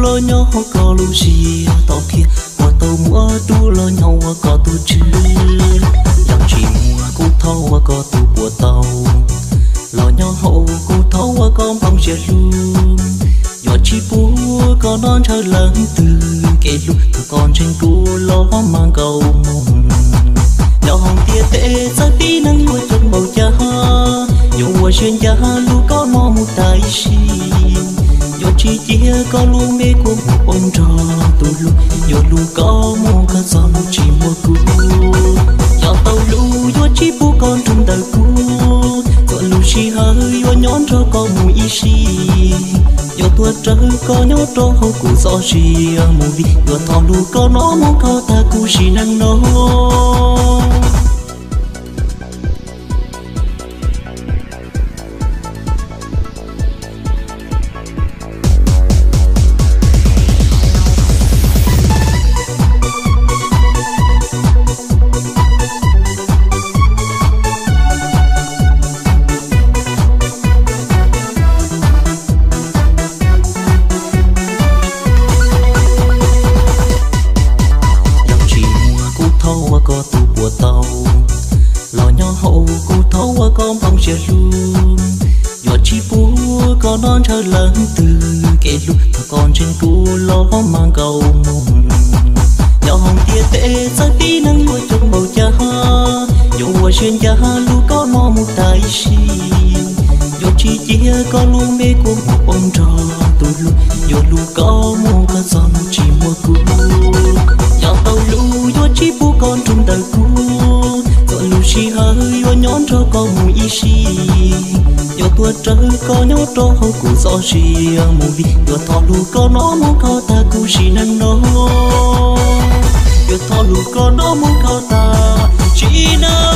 Los nyob hauv koj lub siab tau qhia, puas tau muaj dua los nyob ua koj tus tswv. Yog tsis muaj kuv thov ua koj tus puas tau, los nyob hauv kuv thov ua koj nplooj siab hlub. Yuav tsis pub koj noj ntshaw leej twg kev hlub, thov koj ntseeg kuv los mas nkaus moo. Nyob hauv ntiaj teb txawv tib neeg yuav coob npaum cas, yuav ua siab ncaj lub koj no mus tas ib sim. Yuav tsis cia koj lub me kua muag poob nrog tus hlub, yuav hlub koj mus koj txoj lub tsis muaj kuv. Yog tau hlub yuav tsis pub koj nrug ntawm kuv, txhua lub sij hawm yuav nyob nrog koj mus ib sim. Yuav tuag raws koj nyob rau hauv kuv txoj sia mus vim, yuav thov hlub koj no mus koj tag kuv sim neej no. Yog tsis muaj kuv thov ua koj tus puas tau, los nyob hauv kuv thov ua koj nplooj siab hlub. Yuav tsis pub koj noj ntshaw leej twg kev hlub, thov koj ntseeg kuv los mas nkaus moo. Nyob hauv ntiaj teb txawv tib neeg yuav coob npaum cas, yuav ua siab ncaj lub koj no mus tas ib sim. Yuav tsis cia koj lub me kua muag poob nrog tus hlub, yuav hlub koj mus koj txoj lub tsis muaj kuv. Yog tau hlub yuav tsis pub koj nrug ntawm kuv, txhua lub sij hawm yuav nyob nrog koj mus ib sim. Yuav tuag raws koj nyob rau hauv kuv txoj sia mus vim, yuav thov hlub koj no mus koj tag kuv sim neej no. Yuav thov hlub koj no mus koj tag sim neej